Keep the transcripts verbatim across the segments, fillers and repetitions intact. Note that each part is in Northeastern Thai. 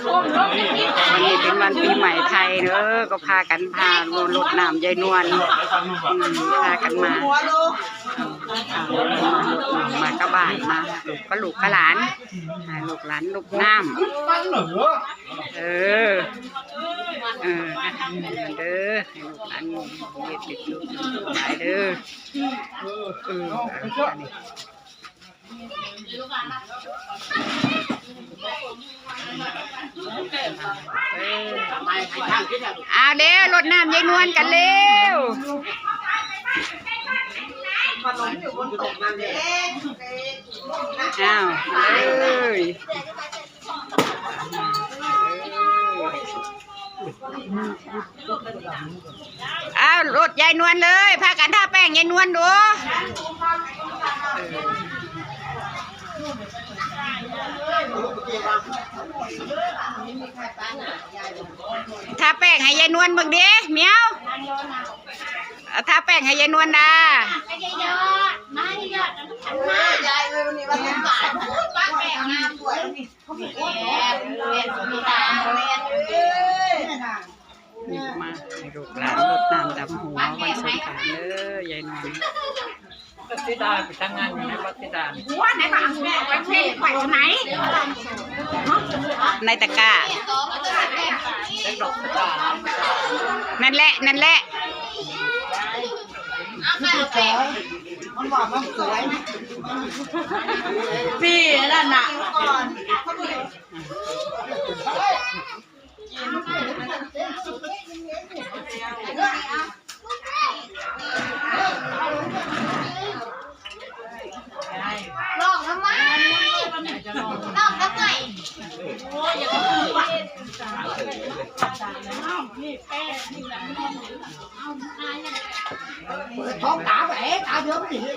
วันนี้เป็นวันปีใหม่ไทยเด้อ ก็พากันพารดน้ำยายนวล อืม พากันมา เอา เอา มากะบ้าน มา ก็ลูกกะหลาน หาลูกหลานรดน้ำ เออ เออ เด้อ ให้ลูกหลานเฮ็ดเป็นลูกหลายเด้อ เออ อันนี้ เอาเร็ว รดน้ำยายนวลกันเร็ว อ้าว เอ้ย อ้าว รดยายนวลเลย พากันทาแป้งยายนวลดู ทาแป้งให้ยายนวลเบิ่งดิ เหมียว เอาทาแป้งให้ยายนวลดา นี่มาให้ลูกหลานรดน้ำดำหัววันสงกรานต์เด้อยายนวล บักสีดาไปทางงานอยู่ไหน บักสีดา หัวไหนบ้าง แม่ไปไหน ในตะกร้า เล็กดอกสีดา นั่นแหละ นั่นแหละ มันว่ามันสวย พี่นั่นน่ะ ลองทำไม ลองทำไม ท้องตาแหวตาเดียวไม่เห็น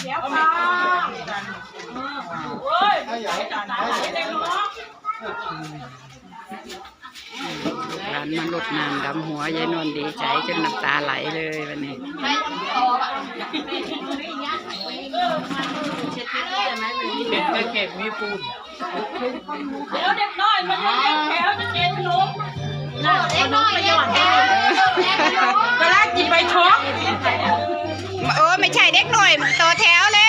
เดี๋ยวก่อน หลานมารดน้ำดำหัวยายนวลดีใจจนน้ำตาไหลเลยวันนี้ เก็บเก็บมีปูน เดี๋ยวเด็กน้อยมันยังเด็กแถวจะเก็บนม เด็กน้อยเด็กแถว เวลากินไปชก โอ้ ไม่ใช่เด็กน้อยต่อแถวเลย